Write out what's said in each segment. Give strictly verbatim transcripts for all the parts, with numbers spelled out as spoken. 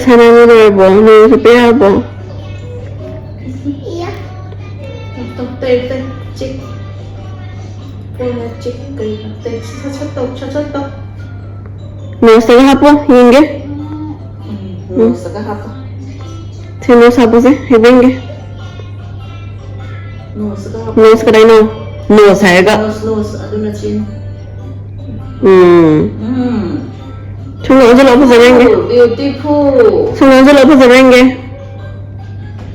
ꯁꯥꯟꯅꯕ ꯂꯣꯏꯔꯕꯣ? ꯅꯣꯡ ꯆꯨꯞꯄ ꯌꯥꯔꯕꯣ? ꯇꯧ, ꯇꯩ, ꯇꯩ, ꯆꯤꯛ꯫ ꯀꯣꯟꯅ ꯆꯤꯛ ꯀꯩꯅꯣ? ꯇꯩ, ꯁꯠ ꯁꯠ ꯇꯧ, ꯁꯠ ꯁꯠ ꯇꯧ꯫ ꯅꯣꯁꯇꯒ ꯍꯥꯞꯄꯣ, ꯌꯦꯡꯒꯦ꯫ ꯎꯝ, ꯅꯣꯁꯇꯒ ꯍꯥꯞꯄꯣ꯫ ꯁꯤ ꯅꯣꯁ ꯍꯥꯞꯄꯁꯦ, ꯍꯥꯏꯕ ꯌꯦꯡꯒꯦ꯫ ꯅꯣꯁꯇꯒ ꯍꯥꯞꯄꯣ꯫ ꯅꯣꯁ ꯀꯗꯥꯏꯅꯣ? ꯅꯣꯁ ꯍꯥꯏꯔꯒ꯫ ꯅꯣꯁ, ꯅꯣꯁ, ꯑꯗꯨꯅ ꯆꯤꯟ꯫ ꯎꯝ꯫ ꯎꯝ꯫ ꯁꯨꯝ ꯂꯣꯟꯁꯤꯜꯂꯛꯑꯣ, ꯐꯖꯕ꯭ꯔꯥ ꯌꯦꯡꯒꯦ꯫ Beautiful꯫ ꯁꯨꯝ ꯂꯣꯟꯁꯤꯜꯂꯛꯑꯣ, ꯐꯖꯕ꯭ꯔꯥ ꯌꯦꯡꯒꯦ꯫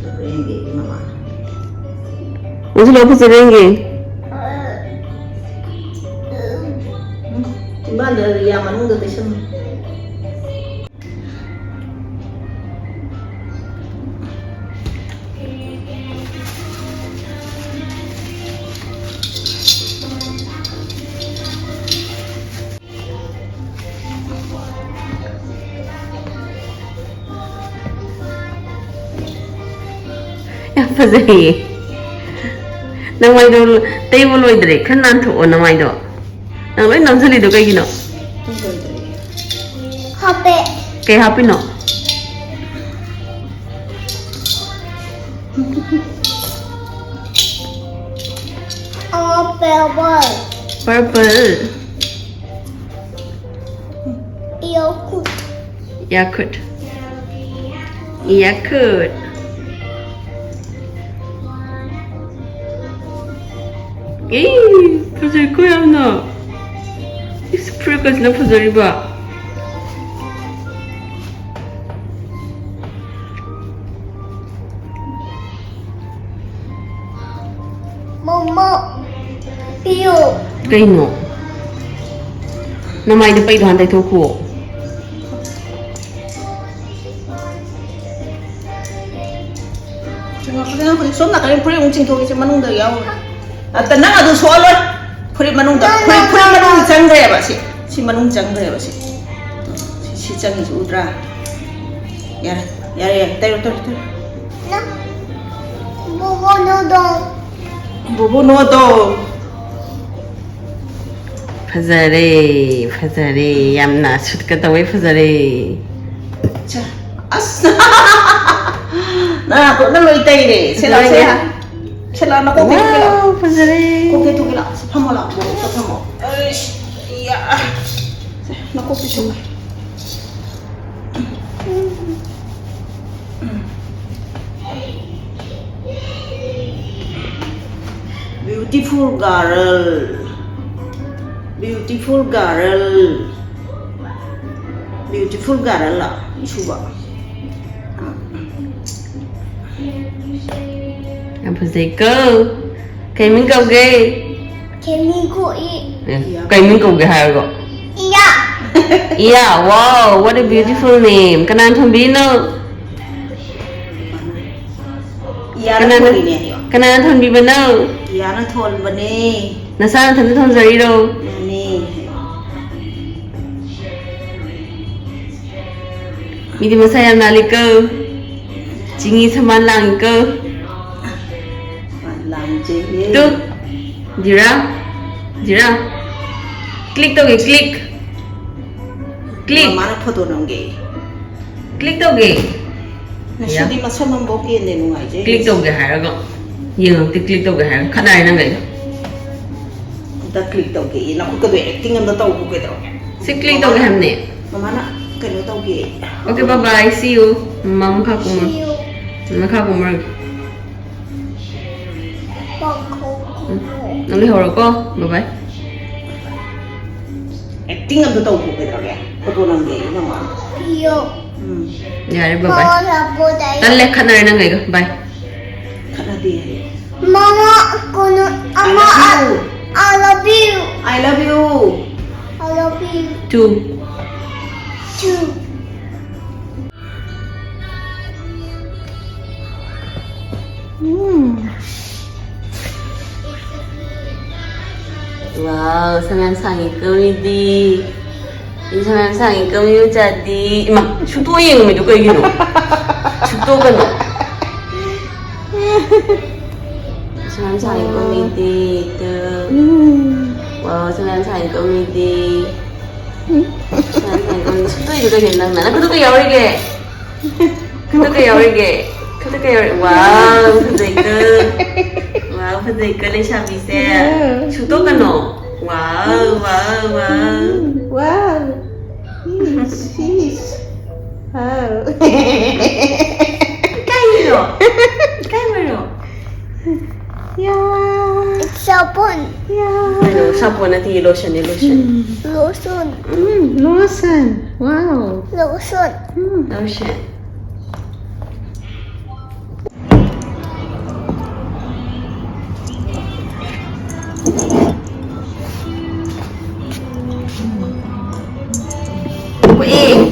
ꯐꯖꯕ꯭ꯔꯥ ꯌꯦꯡꯒꯦ, ꯏꯃꯥ꯫ ꯂꯣꯟꯁꯤꯜꯂꯛꯑꯣ, ꯐꯖꯕ꯭ꯔꯥ ꯌꯦꯡꯒꯦ꯫ ꯎꯝ꯫ ꯆꯤꯟꯕꯥꯟꯗ ꯌꯥ ꯃꯅꯨꯡꯗ ꯇꯩꯁꯜꯂꯨ꯫ ꯌꯥꯝ ꯐꯖꯩꯌꯦ꯫ ꯅꯃꯥꯏꯗꯣ ꯇꯩꯕ ꯂꯣꯏꯗ꯭ꯔꯦ꯫ ꯈꯔ ꯅꯥꯟꯊꯣꯛꯑꯣ ꯅꯃꯥꯏꯗꯣ꯫ ꯅꯪ ꯂꯣꯏ ꯅꯝꯁꯤꯜꯂꯤꯗꯣ ꯀꯩꯒꯤꯅꯣ? ꯍꯥꯞꯄꯦ꯫ ꯀꯩ ꯍꯥꯞꯄꯤꯅꯣ? ꯑꯣ, purple꯫ Purple꯫ ꯌꯥꯈꯨꯠ꯫ ꯌꯥꯈꯨꯠ꯫ ꯌꯥꯈꯨꯠ꯫ ꯑꯦ, ꯐꯖꯩꯀꯣ ꯌꯥꯝꯅ꯫ ꯏꯁ, ꯐꯨꯔꯤꯠꯀꯁꯤꯅ ꯐꯖꯔꯤꯕ꯫ ꯃꯣꯃꯣ ꯄꯤꯌꯨ꯫ ꯀꯩꯅꯣ? ꯅꯃꯥꯏꯗ ꯄꯩꯗꯣ ꯍꯥꯟꯅ ꯇꯩꯊꯣꯛꯈꯨꯑꯣ꯫ ꯁꯣꯝ ꯅꯥꯀꯟ ꯐꯨꯔꯤꯠ, ꯁꯣꯝ ꯅꯥꯀꯟ ꯐꯨꯔꯤꯠ ꯑꯃꯨꯛ ꯆꯤꯡꯊꯣꯛꯈꯤꯁꯦ, ꯃꯅꯨꯡꯗ ꯌꯥꯎꯔꯦ꯫ ꯑꯠꯇ, ꯅꯪ ꯑꯗꯨ ꯁꯣꯛꯍꯜꯂꯣꯏ꯫ ꯐꯨꯔꯤꯠ ꯃꯅꯨꯡꯗ, ꯐꯨꯔꯤꯠ, ꯐꯨꯔꯤꯠ ꯃꯅꯨꯡ ꯆꯪꯈ꯭ꯔꯦꯕ ꯁꯤ꯫ ꯁꯤ ꯃꯅꯨꯡ ꯆꯪꯈ꯭ꯔꯦꯕ ꯁꯤ꯫ ꯁꯤ, ꯁꯤ ꯆꯪꯉꯤꯁꯤ ꯎꯗ꯭ꯔꯥ? ꯌꯥꯔꯦ, ꯌꯥꯔꯦ, ꯌꯥꯔꯦ꯫ ꯇꯩꯔꯣ, ꯇꯩꯔꯣ, ꯇꯩꯔꯣ꯫ ꯅꯪ ꯕꯣꯕꯣ ꯅꯣꯗꯣ꯫ ꯕꯣꯕꯣ ꯅꯣꯗꯣ꯫ ꯐꯖꯔꯦ, ꯐꯖꯔꯦ꯫ ꯌꯥꯝꯅ ꯁꯨꯠꯀ ꯇꯧꯋꯦ, ꯐꯖꯔꯦ꯫ ꯁꯦ, ꯑꯁ! ꯅꯅꯥꯇꯣꯟꯗ ꯂꯣꯏ ꯇꯩꯔꯦ꯫ ꯁꯦ ꯂꯥꯎ, ꯁꯦ꯫ ꯂꯣꯏꯔꯦ꯫ ꯁꯦ ꯂꯥꯎ, ꯅꯀꯣꯛ ꯇꯩꯊꯣꯛꯀꯦ ꯂꯥꯎ꯫ ꯋꯥꯎ, ꯐꯖꯔꯦ꯫ ꯀꯣꯛ ꯇꯩꯊꯣꯛꯀꯦ ꯂꯥꯎ꯫ ꯁꯤ ꯐꯝꯃꯣ ꯂꯥꯎ꯫ ꯀꯣꯛꯇ ꯐꯝꯃꯣ꯫ ꯑꯩꯁ, ꯌꯥ꯫ ꯁꯦ, ꯅꯀꯣꯛꯇꯤ ꯁꯨꯝ꯫ Beautiful girl, beautiful girl, beautiful girl ꯂ ꯏꯁꯨꯕ꯫ ꯌꯥꯝ ꯐꯖꯩꯀꯣ꯫ ꯀꯩ ꯃꯤꯡ ꯀꯧꯒꯦ? ꯀꯦꯃꯤ ꯀꯣꯛꯏ꯫ ꯑꯦ, ꯀꯩ ꯃꯤꯡ ꯀꯧꯒꯦ ꯍꯥꯏꯔꯒ? ꯏꯌꯥ꯫ ꯏꯌꯥ, wow, what a beautiful name. ꯀꯅꯥꯅ ꯊꯣꯟꯕꯤꯔꯤꯅꯣ? ꯏꯌꯥꯅ ꯀꯅꯥꯅ, ꯊꯣꯜꯂꯤꯅꯦ ꯍꯥꯏꯌꯣ꯫ ꯀꯅꯥꯅ ꯊꯣꯟꯕꯤꯕꯅꯣ? ꯏꯌꯥꯅ ꯊꯣꯜꯕꯅꯦ꯫ ꯅꯁꯥ ꯅꯊꯟꯇ ꯊꯣꯟꯖꯔꯤꯔꯣ? ꯃꯥꯅꯦ꯫ ꯃꯤꯗꯤ ꯃꯁꯥ ꯌꯥꯝ ꯅꯥꯜꯂꯤꯀꯣ꯫ ꯆꯤꯡꯍꯤ ꯁꯃꯥꯟ ꯂꯥꯡꯉꯤꯀꯣ꯫ ꯂꯥꯡꯖꯩꯌꯦ꯫ ꯇꯨ, ꯖꯤꯔꯥ, ꯖꯤꯔꯥ꯫ Click ꯇꯧꯒꯦ, click꯫ Click꯫ ꯃꯃꯥꯅ ꯐꯣꯇꯣ ꯅꯝꯒꯦ꯫ Click ꯇꯧꯒꯦ꯫ ꯉꯁꯤꯗꯤ ꯌꯥ꯫ ꯃꯁꯝ ꯑꯃꯐꯥꯎ ꯀꯦꯟꯗꯦ, ꯅꯨꯡꯉꯥꯏꯖꯩ꯫ Click ꯇꯧꯒꯦ ꯍꯥꯏꯔꯒ ꯌꯦꯡꯉꯛꯇꯦ, click ꯇꯧꯒꯦ ꯍꯥꯏꯔꯒ ꯈꯠꯅꯔꯦ ꯅꯪꯒ ꯑꯩꯒ꯫ ꯑꯝꯇ click ꯇꯧꯒꯦ꯫ ꯅꯈꯨꯠꯀꯗꯣ acting ꯑꯝꯇ ꯇꯧꯒꯣ ꯀꯩꯗꯧꯔꯒꯦ? ꯁꯤ click ꯇꯧꯒꯦ ꯍꯥꯏꯕꯅꯦ꯫ ꯃꯃꯥꯅ ꯀꯩꯅꯣ ꯇꯧꯒꯦ꯫ Okay, bye bye, see you. ꯃꯃꯥ ꯃꯈꯥ ꯀꯨꯝꯃꯨꯔꯣ꯫ See you. ꯃꯈꯥ ꯀꯨꯝꯃꯨꯔꯒꯦ꯫ ꯎꯝ, ꯅꯪ ꯂꯩꯍꯧꯔꯣꯀꯣ꯫ Bye bye꯫ Acting ꯑꯝꯇ ꯇꯧꯒꯣ ꯀꯩꯗꯧꯔꯒꯦ? ꯐꯣꯇꯣ ꯅꯝꯒꯦ ꯑꯩ ꯅꯃꯥ꯫ ꯌꯣ꯫ ꯎꯝ꯫ ꯌꯥꯔꯦ, bye bye꯫ ꯐꯣꯟ ꯍꯥꯞꯄꯣꯗ ꯑꯩ꯫ ꯇꯜꯂꯦ, ꯈꯠꯅꯔꯦ ꯅꯪ ꯑꯩꯒ꯫ Bye꯫ ꯈꯠꯅꯗꯦ ꯍꯥꯏꯌꯦ꯫ ꯃꯃꯥ, ꯀꯩꯅꯣ, ꯑꯃ, I love you꯫ I love you꯫ I love you꯫ I love you꯫ Two꯫ Two꯫ Um. Wow, ꯁꯝ ꯌꯥꯝ ꯁꯥꯡꯉꯤꯀꯣ ꯃꯤꯗꯤ꯫ ꯃꯤ ꯁꯝ ꯌꯥꯝ ꯁꯥꯡꯉꯤꯀꯣ ꯃꯤ ꯃꯆꯥꯗꯤ꯫ ꯏꯃꯥ, ꯁꯨꯛꯇꯣꯛ ꯌꯦꯡꯉꯝꯃꯤꯗꯣ ꯀꯩꯒꯤꯅꯣ? ꯁꯨꯛꯇꯣꯛꯀꯅꯣ꯫ ꯁꯝ ꯌꯥꯝ ꯁꯥꯡꯉꯤꯀꯣ ꯃꯤꯗꯤ꯫ ꯇꯨ꯫ ꯎꯝ꯫ Wow, ꯁꯝ ꯌꯥꯝ ꯁꯥꯡꯉꯤꯀꯣ ꯃꯤꯗꯤ꯫ ꯁꯝ ꯌꯥꯝ ꯁꯥꯡꯉꯤꯀꯣ ꯃꯤꯗꯤ꯫ ꯁꯨꯛꯇꯣꯛꯏꯗꯣ ꯀꯩꯒꯤꯅꯣ ꯅꯪꯅ? ꯅꯈꯨꯠꯇꯣ ꯀꯩ ꯌꯥꯎꯔꯤꯒꯦ? ꯈꯨꯠꯇ ꯀꯩ ꯌꯥꯎꯔꯤꯒꯦ? ꯈꯨꯠꯇ ꯀꯩ ꯌꯥꯎꯔꯤ? ꯋꯥꯎ, ꯐꯖꯩꯀꯣ꯫ ꯋꯥꯎ, ꯐꯖꯩꯀꯣ, ꯂꯩꯁꯥꯕꯤꯁꯦ꯫ ꯁꯨꯛꯇꯣꯛꯀꯅꯣ꯫ ꯋꯥꯎ, ꯋꯥꯎ, ꯋꯥꯎ꯫ ꯋꯥꯎ꯫ ꯏꯁ, ꯏꯁ꯫ ꯋꯥꯎ꯫ ꯏꯀꯥꯏꯔꯤꯔꯣ? ꯏꯀꯥꯏꯕꯔꯣ? ꯌꯥ꯫ It's sabon. ꯌꯥ꯫ ꯀꯩꯅꯣ, ꯁꯥꯄꯣꯟ ꯅꯠꯇꯦ, lotion ꯅꯦ, lotion꯫ Lotion. ꯎꯝ, lotion꯫ Wow꯫ Lotion. ꯎꯝ꯫ Lotion꯫ ꯀꯣꯛꯑꯦ꯫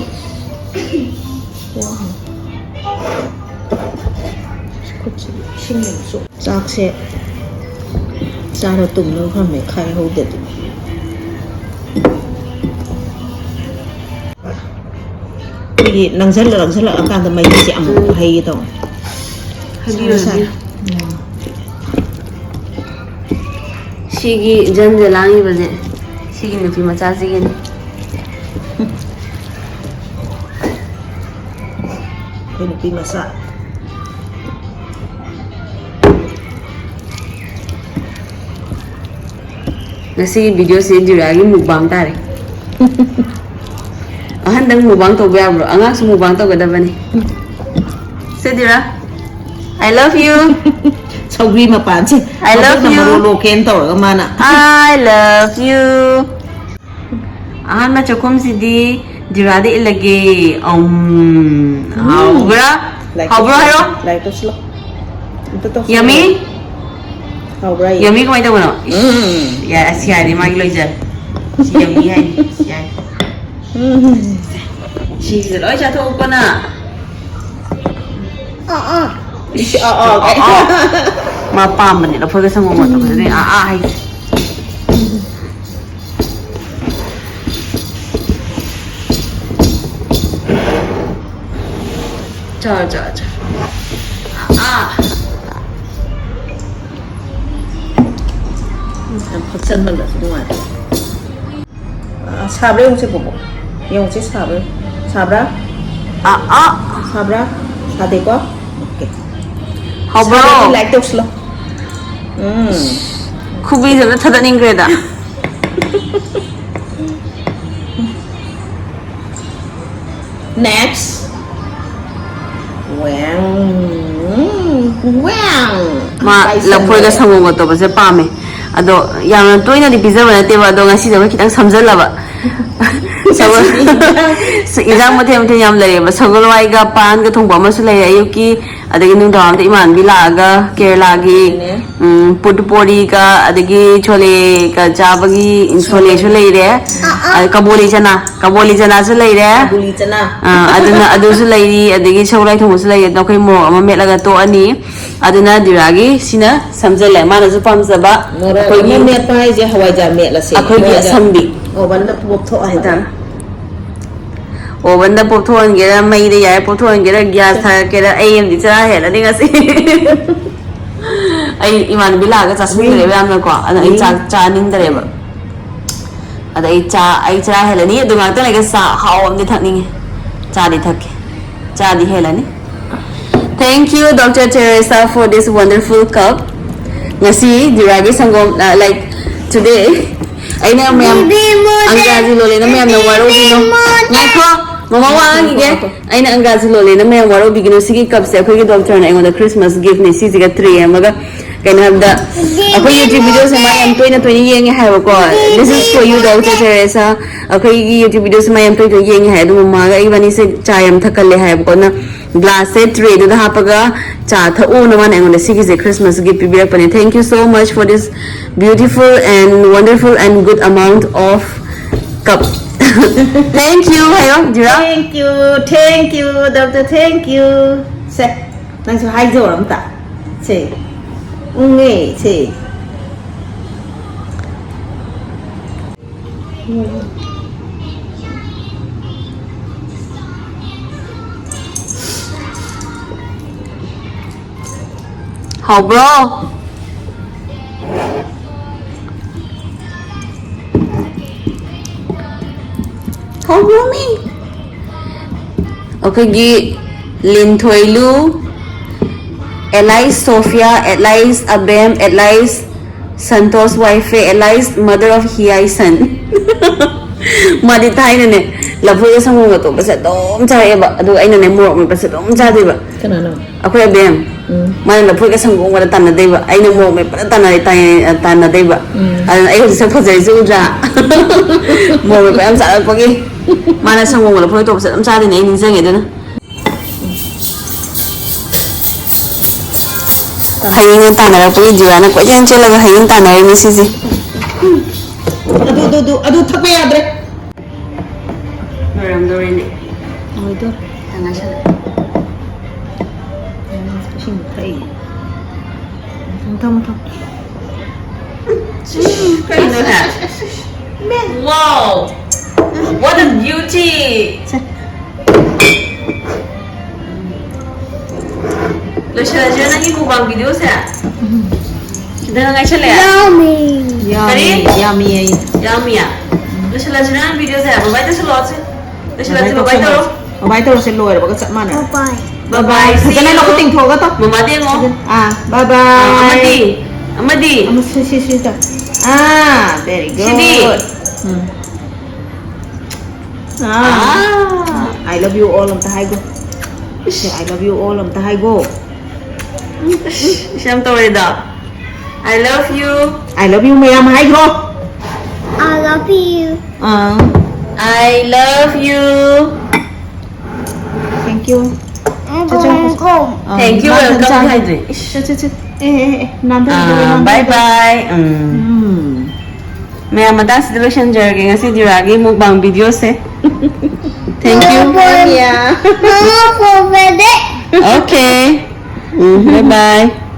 ꯈꯨꯠꯁꯦ ꯏꯁꯤꯡ ꯂꯩꯕꯁꯨ꯫ ꯆꯥꯛꯁꯦ ꯆꯥꯔ ꯇꯨꯝꯅꯕ ꯐꯝꯃꯦ, ꯈꯥꯏꯍꯧꯗꯗꯤ꯫ ꯑꯩꯈꯣꯏꯒꯤ ꯅꯪꯁꯜꯂ ꯅꯪꯁꯜꯂꯛꯑꯀꯥꯟꯗ ꯃꯍꯤꯁꯦ ꯑꯃꯨꯛ ꯎꯝ꯫ ꯍꯩꯒꯦ ꯇꯧꯕ꯫ ꯍꯩꯕꯤꯌꯨ, ꯁꯥꯔ, ꯁꯥꯔ꯫ ꯍꯩꯕꯤꯌꯨ꯫ ꯎꯝ꯫ ꯁꯤꯒꯤ ꯖꯟꯖ ꯂꯥꯡꯉꯤꯕꯁꯦ ꯁꯤꯒꯤ ꯅꯨꯄꯤ ꯃꯆꯥꯁꯤꯒꯤꯅꯤ꯫ ꯑꯩꯈꯣꯏ ꯅꯨꯄꯤ ꯃꯆꯥ꯫ ꯉꯁꯤꯒꯤ video ꯁꯤ ꯗ꯭ꯌꯨꯔꯥꯒꯤ mukbang ꯇꯥꯔꯦ꯫ ꯑꯍꯟꯗꯪ mukbang ꯇꯧꯕ ꯌꯥꯕ꯭ꯔꯣ? ꯑꯉꯥꯡꯁꯨ mukbang ꯇꯧꯒꯗꯕꯅꯤ꯫ ꯁꯦ ꯗ꯭ꯌꯨꯔꯥ, I love you꯫ ꯁꯧꯒ꯭ꯔꯤ ꯃꯄꯥꯟꯁꯦ꯫ I love ꯃꯕꯣꯛꯅ you꯫ ꯃꯔꯣ ꯂꯣꯛꯀꯦꯅ ꯇꯧꯔꯒ ꯃꯥꯅ꯫ I love you꯫ ꯑꯍꯥꯟꯕ ꯆꯥꯛꯈꯨꯝꯁꯤꯗꯤ ꯗ꯭ꯌꯨꯔꯥꯗ ꯏꯜꯂꯒꯦ꯫ ꯎꯝ, ꯎꯝ꯫ ꯍꯥꯎꯕ꯭ꯔꯥ? ꯂꯥꯏꯔꯤꯛ ꯍꯥꯎꯕ꯭ꯔꯥ ꯇꯧꯁꯤꯜꯂꯣ꯫ ꯍꯥꯏꯔꯣ? ꯂꯥꯏꯔꯤꯛ ꯇꯧꯁꯤꯜꯂꯣ꯫ ꯑꯝꯇ ꯇꯧꯁꯤꯜꯂꯣ꯫ Yummy? ꯍꯥꯎꯕ꯭ꯔꯥ ꯌꯦ? Yummy ꯀꯃꯥꯏꯅ ꯇꯧꯕꯅꯣ? ꯎꯝ꯫ ꯌꯥꯔꯦ, ꯑꯁ, ꯌꯥꯔꯦ, ꯃꯥꯒꯤ ꯂꯣꯏꯖꯔꯦ꯫ ꯁꯤ yummy ꯍꯥꯏꯅꯤ꯫ ꯁꯤ ꯌꯥꯔꯦ꯫ ꯎꯝ꯫ ꯁꯤꯁꯦ ꯂꯣꯏ ꯆꯥꯊꯣꯛꯎꯀꯣ ꯅꯪ꯫ ꯑꯥ, ꯑꯥ꯫ ꯏꯁ, ꯑꯥ, ꯑꯥ꯫ ꯑꯥ, ꯑꯥ꯫ ꯃꯥ ꯄꯥꯝꯕꯅꯦ ꯂꯐꯣꯏꯒ ꯁꯪꯒꯣꯝꯒ ꯇꯧꯕꯗꯨꯅꯦ ꯑꯥ, ꯑꯥ ꯍꯥꯏꯁꯦ꯫ ꯆꯥ, ꯆꯥ, ꯆꯥ꯫ ꯑꯥ꯫ ꯌꯥꯝ ꯐꯛꯆꯟꯃꯜꯂꯁꯨ ꯅꯨꯡꯉꯥꯏꯇꯦ꯫ ꯑ, ꯁꯥꯕ꯭ꯔꯥ ꯌꯦꯡꯉꯨꯁꯦ, ꯕꯣꯕꯣꯛ꯫ ꯌꯦꯡꯉꯨꯁꯦ, ꯁꯥꯕ꯭ꯔꯥ? ꯁꯥꯕ꯭ꯔꯥ? ꯑꯥ, ꯑꯥ꯫ ꯁꯥꯕ꯭ꯔꯥ? ꯁꯥꯗꯦꯀꯣ? ꯑꯣꯀꯦ. ꯍꯥꯎꯕ꯭ꯔꯣ? ꯁꯥꯔꯗꯤ ꯂꯥꯏꯛ ꯇꯧꯁꯤꯜꯂꯣ. ꯎꯝ. ꯈꯨꯕꯤꯁꯦ ꯑꯝꯇ ꯊꯗꯠꯅꯤꯡꯈ꯭ꯔꯦꯗ. Next. ꯋꯦꯡ. ꯋꯦꯡ. ꯃꯥ ꯄꯥꯏꯁꯟꯈ꯭ꯔꯦ. ꯂꯐꯣꯏꯒ ꯁꯪꯒꯣꯝꯒ ꯇꯧꯕꯁꯦ ꯄꯥꯝꯃꯦ. ꯑꯗꯣ ꯌꯥꯝꯅ ꯇꯣꯏꯅꯗꯤ ꯄꯤꯖꯕ ꯅꯠꯇꯦꯕ, ꯑꯗꯣ ꯉꯁꯤꯗꯤ ꯑꯩꯈꯣꯏ ꯈꯤꯇꯪ ꯁꯝꯖꯜꯂꯕ. ꯁꯒꯣꯜ-, ꯏꯟꯖꯥꯡ ꯃꯊꯦꯜ ꯃꯊꯦꯜ ꯌꯥꯝ ꯂꯩꯔꯦꯕ, ꯁꯒꯣꯜ ꯍꯋꯥꯏꯒ ꯄꯥꯟꯒ ꯊꯣꯡꯕ ꯑꯃꯁꯨ ꯂꯩꯔꯦ ꯑꯌꯨꯛꯀꯤ, ꯑꯗꯒꯤ ꯅꯨꯡꯗꯥꯡꯋꯥꯏꯔꯝꯗ ꯏꯃꯥꯟꯅꯕꯤ ꯂꯥꯛꯑꯒ ꯀꯦꯔꯂꯥꯒꯤ, ꯅꯦ. ꯎꯝ, ꯄꯨꯠ ꯄꯣꯔꯤꯒ ꯑꯗꯒꯤ ꯁꯣꯂꯦꯒ ꯆꯥꯕꯒꯤ ꯁꯣꯂꯦꯁꯨ ꯂꯩꯔꯦ, ꯑꯗ ꯀꯕꯣꯂꯤ ꯆꯅꯥ, ꯀꯕꯣꯂꯤ ꯆꯅꯥꯁꯨ ꯂꯩꯔꯦ. ꯀꯕꯨꯂꯤ ꯆꯅꯥ. ꯑꯥ, ꯑꯗꯨꯅ ꯑꯗꯨꯁꯨ ꯂꯩꯔꯤ, ꯑꯗꯒꯤ ꯁꯒꯣꯜ ꯍꯋꯥꯏ ꯊꯣꯡꯕꯁꯨ ꯂꯩꯔꯤ, ꯑꯗꯣ ꯑꯩꯈꯣꯏ ꯃꯣꯔꯣꯛ ꯑꯃ ꯃꯦꯠꯂꯒ ꯇꯣꯛꯑꯅꯤ. ꯑꯗꯨꯅ ꯗꯤꯔꯥꯒꯤ ꯁꯤꯅ ꯁꯝꯖꯜꯂꯦ, ꯃꯥꯅꯁꯨ ꯄꯥꯝꯖꯕ ꯃꯣꯔꯣꯛ ꯑꯩꯈꯣꯏꯒꯤ, ꯑꯃ ꯃꯦꯠꯄ ꯍꯥꯏꯁꯦ ꯍꯋꯥꯏꯖꯥꯔ ꯃꯦꯠꯂꯁꯦ. ꯑꯩꯈꯣꯏꯒꯤ ꯍꯋꯥꯏꯖꯥꯔ. ꯑꯁꯝꯕꯤ. ꯑꯣꯚꯟꯗ ꯄꯣꯞꯊꯣꯛ ꯍꯥꯏꯇꯥꯔꯦ. ꯑꯣꯚꯟꯗ ꯄꯣꯞꯊꯣꯛꯍꯟꯒꯦꯔꯥ, ꯃꯩꯗ ꯌꯥꯏ ꯄꯣꯞꯊꯣꯛꯍꯟꯒꯦꯔꯥ, ꯒ꯭ꯌꯥꯁ ꯊꯥꯒꯠꯀꯦꯔꯥ, ꯑꯩ ꯑꯃꯗꯤ ꯆꯔꯥ ꯍꯦꯜꯂꯅꯤ ꯉꯁꯤ. ꯑꯩ ꯏꯃꯥꯟꯅꯕꯤ ꯂꯥꯛꯑꯒ ꯆꯥꯁꯤꯟꯈ꯭ꯔꯦꯕ ꯌꯥꯝꯅꯀꯣ, ꯑꯗꯣ ꯑꯩ ꯆꯥꯛ ꯆꯥꯅꯤꯡꯗ꯭ꯔꯦꯕ. ꯑꯗ ꯑꯩ ꯆꯥ, ꯑꯩ ꯆꯔꯥ ꯍꯦꯜꯂꯅꯤ, ꯑꯗꯨ ꯉꯥꯛꯇꯪ ꯂꯩꯔꯒ ꯆꯥ ꯑꯍꯥꯎꯕ ꯑꯃꯗꯤ ꯊꯛꯅꯤꯡꯉꯦ. ꯆꯥꯗꯤ ꯊꯛꯀꯦ, ꯆꯥꯗꯤ ꯍꯦꯜꯂꯅꯤ. Thank you, Doctor Teresa, for this wonderful cup. ꯉꯁꯤ ꯗꯤꯔꯥꯒꯤ ꯁꯪꯒꯣꯝ, uh, like, today ꯑꯩꯅ ꯃꯌꯥꯝ ꯑꯪꯒ꯭ꯔꯥꯖꯤ ꯂꯣꯜꯂꯦꯅ ꯃꯌꯥꯝꯅ ꯋꯥꯔꯧꯕꯤꯅꯣ. ꯉꯥꯏꯈꯣ, ꯃꯃꯥ ꯋꯥ ꯉꯥꯡꯈꯤꯒꯦ. ꯑꯩꯅ ꯑꯪꯒ꯭ꯔꯥꯖꯤ ꯂꯣꯜꯂꯦꯅ ꯃꯌꯥꯝ ꯋꯥꯔꯧꯕꯤꯒꯅꯨ꯫ ꯁꯤꯒꯤ ꯀꯞꯁꯦ ꯑꯩꯈꯣꯏꯒꯤ ꯗꯣꯛꯇꯔꯅ ꯑꯩꯉꯣꯟꯗ ꯈ꯭ꯔꯤꯁꯃꯥꯁ ꯒꯤꯐꯅꯦ꯫ ꯁꯤꯁꯤꯒ ꯇ꯭ꯔꯦ ꯑꯃꯒ, ꯀꯩꯅꯣ ꯍꯥꯏꯕꯗ, ꯑꯩꯈꯣꯏ YouTube ꯚꯤꯗꯤꯑꯣꯁꯦ ꯃꯥ ꯌꯥꯝ ꯇꯣꯏꯅ ꯇꯣꯏꯅ ꯌꯦꯡꯉꯦ ꯍꯥꯏꯕꯀꯣ. This is for you, Doctor Teresa. ꯑꯩꯈꯣꯏꯒꯤ YouTube ꯚꯤꯗꯤꯑꯣꯁꯦ ꯃꯥ ꯌꯥꯝ ꯇꯣꯏꯅ ꯇꯣꯏꯅ ꯌꯦꯡꯉꯦ ꯍꯥꯏ, ꯑꯗꯨ ꯃꯃꯥꯒ ꯏꯕꯥꯅꯤꯁꯦ ꯆꯥ ꯌꯥꯝ ꯊꯛꯀꯜꯂꯦ ꯍꯥꯏꯕꯀꯣ. ꯑꯗꯨꯅ ꯒ꯭ꯂꯥꯁꯁꯦ ꯇ꯭ꯔꯦꯗꯨꯗ ꯍꯥꯞꯄꯒ ꯆꯥ ꯊꯛꯎꯅ ꯃꯥꯅ ꯑꯩꯉꯣꯟꯗ ꯁꯤꯒꯤꯁꯦ ꯈ꯭ꯔꯤꯁꯃꯥꯁ ꯒꯤꯐ ꯄꯤꯕꯤꯔꯛꯄꯅꯦ꯫ Thank you so much for this beautiful and wonderful and good amount of cup. Thank you ꯍꯥꯏꯌꯣ, ꯖꯤꯔꯥ. Thank you, thank you, doctor, thank you. ꯁꯦ, ꯅꯪꯁꯨ ꯍꯥꯏꯖꯧꯔꯣ ꯑꯝꯇ. ꯁꯦ, ꯎꯪꯉꯦ, ꯁꯦ. ꯍꯥꯎꯕ꯭ꯔꯣ? ꯍꯥꯎꯕ꯭ꯔꯣ ꯃꯤ? ꯑꯩꯈꯣꯏꯒꯤ Linthoilu, alias Sophia, alias Abem, alias Santos wife, alias mother of Hiai son. ꯃꯥꯗꯤ ꯊꯥꯏꯅꯅꯦ, ꯂꯐꯣꯏꯒ ꯁꯪꯒꯣꯝꯒ ꯇꯣꯠꯄꯁꯦ ꯑꯗꯨꯝ ꯆꯥꯔꯛꯑꯦꯕ꯫ ꯑꯗꯨꯒ ꯑꯩꯅꯅꯦ, ꯃꯣꯔꯣꯛ ꯃꯦꯠꯄꯁꯦ ꯑꯗꯨꯝ ꯆꯥꯗꯣꯏꯕ꯫ ꯀꯅꯥꯅꯣ? ꯑꯩꯈꯣꯏ ꯑꯕꯦꯝ꯫ ꯎꯝ. ꯃꯥꯅ ꯂꯐꯣꯏꯒ ꯁꯪꯒꯣꯝꯒꯗ ꯇꯥꯟꯅꯗꯣꯏꯕ, ꯑꯩꯅ ꯃꯣꯔꯣꯛ ꯃꯦꯠꯄꯗ ꯇꯥꯟꯅ-, ꯇꯥꯏ-, ꯇꯥꯟꯅꯗꯣꯏꯕ꯫ ꯎꯝ. ꯑꯗꯨꯅ ꯑꯩ ꯍꯧꯖꯤꯛ ꯁꯛ ꯐꯖꯔꯤꯁꯦ ꯎꯗ꯭ꯔꯥ? ꯃꯣꯔꯣꯛ ꯃꯦꯠꯄ ꯌꯥꯝ ꯆꯥꯔꯛꯄꯒꯤ꯫ ꯃꯥꯅ ꯁꯪꯒꯣꯝꯒ ꯂꯐꯣꯏ ꯇꯣꯠꯄꯁꯦ ꯑꯗꯨꯝ ꯆꯥꯗꯣꯏꯅꯦ, ꯑꯩ ꯅꯤꯡꯁꯤꯡꯉꯦ ꯑꯗꯨꯅ꯫ ꯍꯌꯦꯡꯅ ꯇꯥꯟꯅꯔꯛꯄꯒꯤ ꯖꯤꯔꯥꯅ ꯀꯣꯏꯆꯦꯟ ꯆꯦꯜꯂꯒ ꯍꯌꯦꯡ ꯇꯥꯟꯅꯔꯤꯅꯤ ꯁꯤꯁꯦ꯫ ꯑꯗꯨ ꯑꯗꯨ ꯑꯗꯨ ꯑꯗꯨ ꯊꯛꯄ ꯌꯥꯗ꯭ꯔꯦ꯫ ꯂꯣꯏꯔꯝꯗꯧꯔꯦꯅꯦ꯫ ꯑꯣꯏꯗꯣ꯫ ꯉꯥꯏꯁꯜꯂꯦ꯫ ꯏꯁꯤꯡ ꯊꯛꯏ꯫ ꯃꯊꯪ ꯃꯊꯪ꯫ ꯀꯩꯅꯣꯅꯦ? Wow! What a beauty! ꯂꯣꯏꯁꯤꯜꯂꯁꯤꯔ ꯅꯪꯒꯤ mukbang videoꯁꯦ? ꯈꯤꯇꯪ ꯉꯥꯏꯁꯜꯂꯛꯑꯦ? Yummy. ꯀꯔꯤ? ꯌꯥꯝꯃꯤ ꯑꯩ꯫ ꯌꯥꯝꯃꯤꯌꯥ? ꯂꯣꯏꯁꯤꯜꯂꯁꯤꯔ ꯅꯪ videoꯁꯦ? Bye bye ꯇꯧꯁꯜꯂꯛꯑꯣ ꯁꯤ꯫ ꯂꯣꯏꯁꯤꯜꯂꯁꯤ, bye bye ꯇꯧꯔꯣ꯫ Bye bye ꯇꯧꯔꯁꯦ, ꯂꯣꯏꯔꯕꯒ ꯆꯞ ꯃꯥꯟꯅꯩ꯫ Bye bye. Bye bye, see ꯐꯖꯅ you. ꯅꯈꯨꯠ ꯇꯤꯡꯊꯣꯛꯑꯒ ꯇꯧ꯫ ꯃꯃꯥꯗꯤ ꯌꯦꯡꯉꯣ꯫ ꯑꯥ, bye ꯑꯥ, ꯑꯃꯗꯤ? bye. ꯑꯃꯗꯤ? ꯑꯃ ꯁꯤ, ꯁꯤ, ꯁꯤ ꯇꯧ꯫ ꯑꯥ, very good. CD? Um. Ah. Ah. I love you all ꯑꯝꯇ ꯍꯥꯏꯒꯣ꯫ ꯁꯤ, I love you all ꯑꯝꯇ ꯍꯥꯏꯒꯣ꯫ ꯏꯁ, ꯌꯥꯝ ꯇꯧꯔꯦꯗ꯫ I love you. I love you ꯃꯌꯥꯝ ꯍꯥꯏꯈ꯭ꯔꯣ꯫ I love you. Ah, I love you. thank you꯫ I'm Cha, cha. going home. Ah, Thank you, ꯅꯥꯟꯊꯟ welcome ꯆꯥ-, ꯍꯥꯏꯗ꯭ꯔꯦ꯫ ꯏꯁ. ꯆꯠ, ꯆꯠ, ꯆꯠ꯫ ꯑꯦ, ꯑꯦ, ꯑꯦ, ꯅꯥꯟꯊꯟ ꯇꯧꯔꯦ, ꯑꯥ, ꯅꯥꯟꯊꯟ bye ꯇꯧꯔꯦ꯫ bye. ꯎꯝ꯫ ꯎꯝ꯫ ꯃꯌꯥꯝ ꯃꯇꯥꯡꯁꯤꯗ ꯂꯣꯏꯁꯤꯟꯖꯔꯒꯦ ꯉꯁꯤ ꯖꯤꯔꯥꯒꯤ mukbang videoꯁꯦ꯫ Thank you. Mama, Mama, Okay. Um, bye bye.